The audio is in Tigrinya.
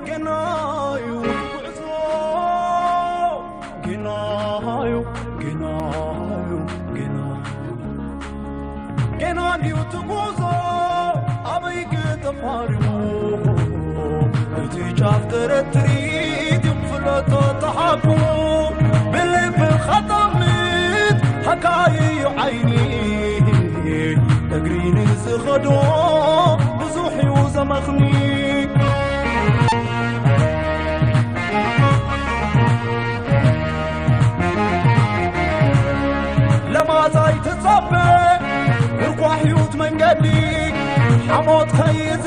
ገናዩ ጉዕዞ፣ ገናዩ፣ ገናዩ፣ ገናዩ፣ ገናዩ ትጉዞ ኣበይ ክተፋርሙ? እቲ ጫፍ ተረትሪት ይፍለጦ ተሓቁ ብልቢ ኸጠምት ሃካይዩ ዓይኒ እግሪ ንዝኸዶ ብዙሕ እዩ ዘመኽኒ። ለማጻይ ትጸበ ርኳሕዩት መንገዲ ሓሞት ከይዝ